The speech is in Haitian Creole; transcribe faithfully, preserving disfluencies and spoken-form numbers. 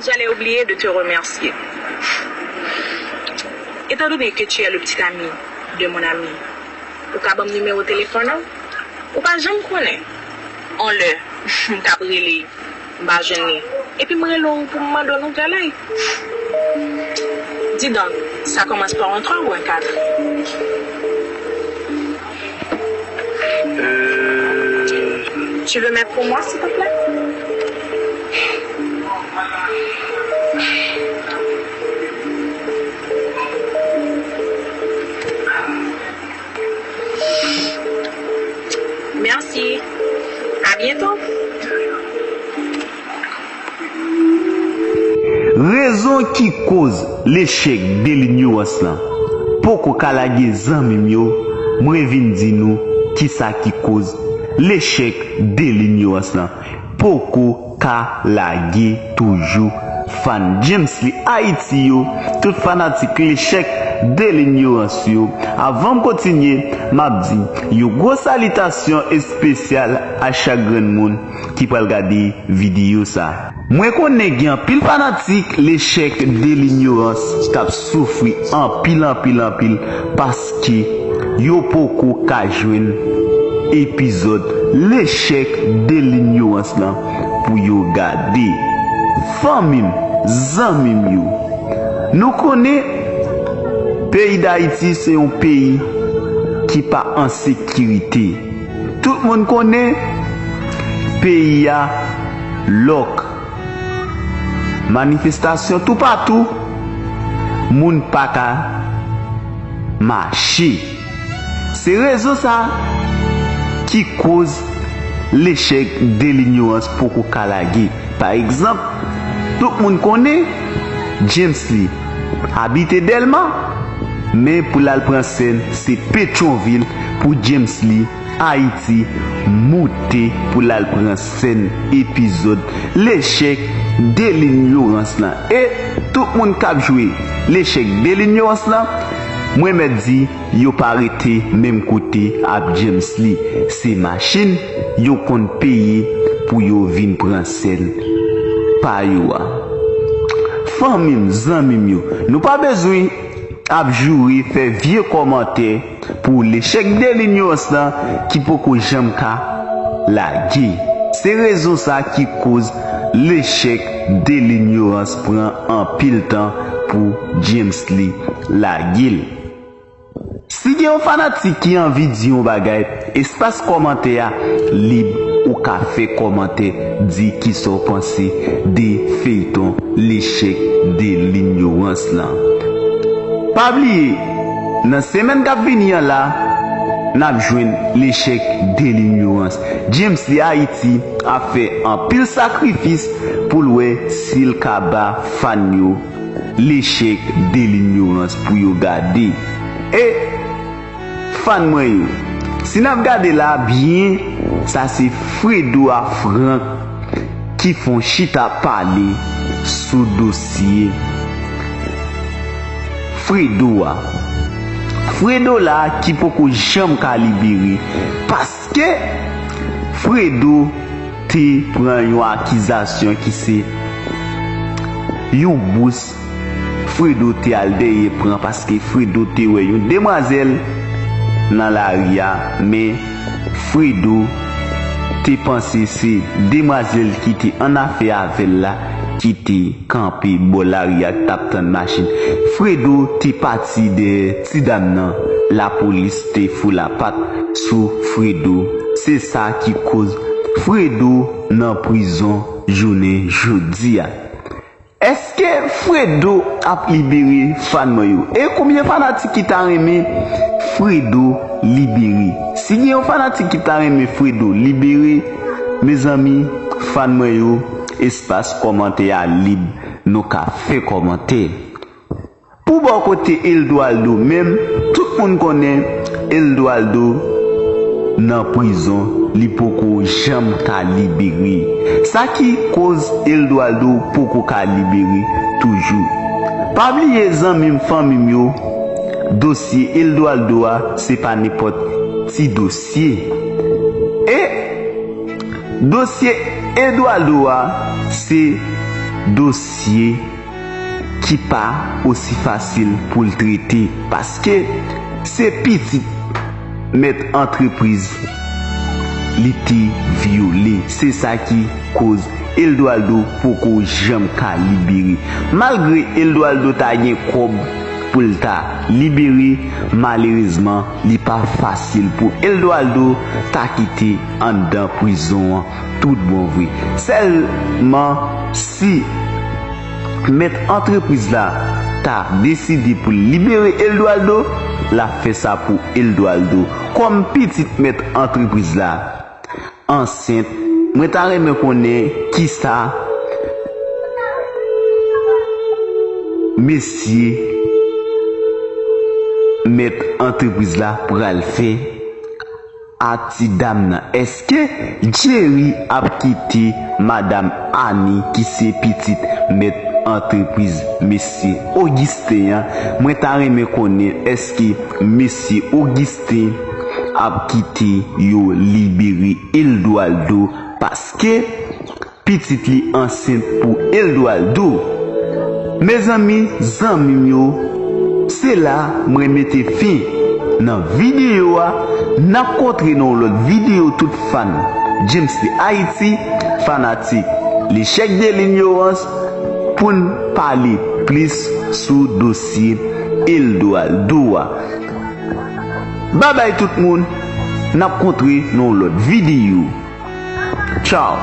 J'allais oublier de te remercier. Étant donné que tu es le petit ami de mon ami, ou ka ban m nimewo telefòn ou? Ou pa janm konnen. On lè, m t ap rele, m pa jwenn li. Epi m rele w pou m mande w nouvèl, ey. Dis donc, ça commence par un trois ou un quatre? Tu veux mettre pour moi, s'il te plaît? Merci. À bientôt. Rezon ki koz lechèk de linyorans lan poko ka lage zanmi m yo, mwen vin di nou kisa ki koz lechèk de linyorans lan poko ka lage toujou. Fan James Lee Ayiti yo, tout fanatik lechèk de linyorans yo, avan m kontinye, m ap di yon gwo salitasyon espesyal a chak grenn moun ki pral gade videyo sa. Mwen konnen gen anpil fanatik lechèk de linyorans k ap soufri anpil anpil anpil paske yo poko ka jwenn epizòd lechèk de linyorans lan pou yo gade. Fanmi m, zanmi m yo, nou konnen peyi Dayiti se yon peyi ki pa an sekirite. Tout moun konnen peyi a lòk. Manifestasyon toupatou, moun pa ka mache. Se rezon sa ki koz lechèk de linyorans poko ka lage. Pa egzanp, tout moun konnen James Lee abite Dèlma, men pou l al pran sèn, se Petyonvil pou James Lee Ayiti moute pou l al pran sèn epizòd lechèk de linyorans lan. E tout moun k ap jwe lechèk de linyorans lan, mwen mèt di yo pa rete menm kote ap James Lee. Se machin yo konn peye pou yo vin pran sèn pa yo a. Fanmi m, zanmi m yo, nou pa bezwen ap joure, fè vye kòmantè pou lechèk de linyorans lan ki poko janm ka lage. Se rezon sa ki koz lechèk de linyorans pran anpil tan pou James Lee lage l. Si gen yon fanatik ki anvi di yon bagay, espas kòmantè a lib, ou ka fè kòmantè, di kisa w panse de feyton lechèk de linyorans lan. Pa bliye, nan semèn k ap vini an la, n ap jwenn lechèk de linyorans. James Lee Ayiti ap fè anpil sakrifis pou l wè si l ka ba fan yo lechèk de linyorans pou yo gade. E fan mwen yo, si n ap gade la byen, sa se Fredo a Frank ki fè yon chita pale sou dosye Fredo a. Fredo la ki poko janm ka libere paske Fredo te pran yon akizasyon ki se yon bous Fredo te al dèyè pran paske Fredo te wè yon demwazèl nan lari a, men Fredo te panse se demwazèl ki te annafè avè l la ki te kanpe bò lari a k t ap tann machin. Fredo te pati dèyè ti dam nan, lapolis te foule a pat sou Fredo. Se sa ki koz Fredo nan prizon jounen jodi a. Èske Fredo ap libere, fan mwen yo? E konbyen fanatik ki ta renmen Fredo libere? Si gen yon fanatik ki ta renmen Fredo libere, mezanmi, fan mwen yo, espas kòmantè a lib, nou ka fè kòmantè. Pou bò kote Eldoaldo menm, tout moun konnen Eldoaldo nan prizon, li poko janm ka libere. Sa ki koz Eldoaldo poko ka libere toujou. Pa bliye zanmi m, fanmi m yo, dosye Eldoaldo a se pa nenpòt ti dosye. E dosye Eduardo a se dosye ki pa osi fasil pou l trete, paske se pitit mèt antrepriz li te vyole. Se sa ki koz Eduardo poko janm ka libere. Malgre Eduardo ta gen kòb pou l ta libere, malerezman, li pa fasil pou Eduardo ta kite anndan prizon an tout bon vre. Sèlman si mèt antrepriz la ta deside pou l libere Eduardo, l ap fè sa pou Eduardo. Kòm pitit mèt antrepriz la ansent, mwen ta renmen konnen kisa mesye mèt antrepriz la pral fè a ti dam nan. Èske Jerry ap kite madanm Annie ki se pitit mèt antrepriz mesye Augustin an? Mwen ta renmen konnen èske mesye Augustin ap kite yo libere Eduardo, paske pitit li ansent pou Eduardo. Mezanmi, zanmi m yo, se la mwen mete fen nan videyo a. N ap kontre nan yon lòt videyo, tout fan James de Haïti, fanatik Lechèk de Linyorans, pou n pale plis sou dosye Eduardo a. Babay tout moun, n ap kontre nan yon lòt videyo. Tchaw.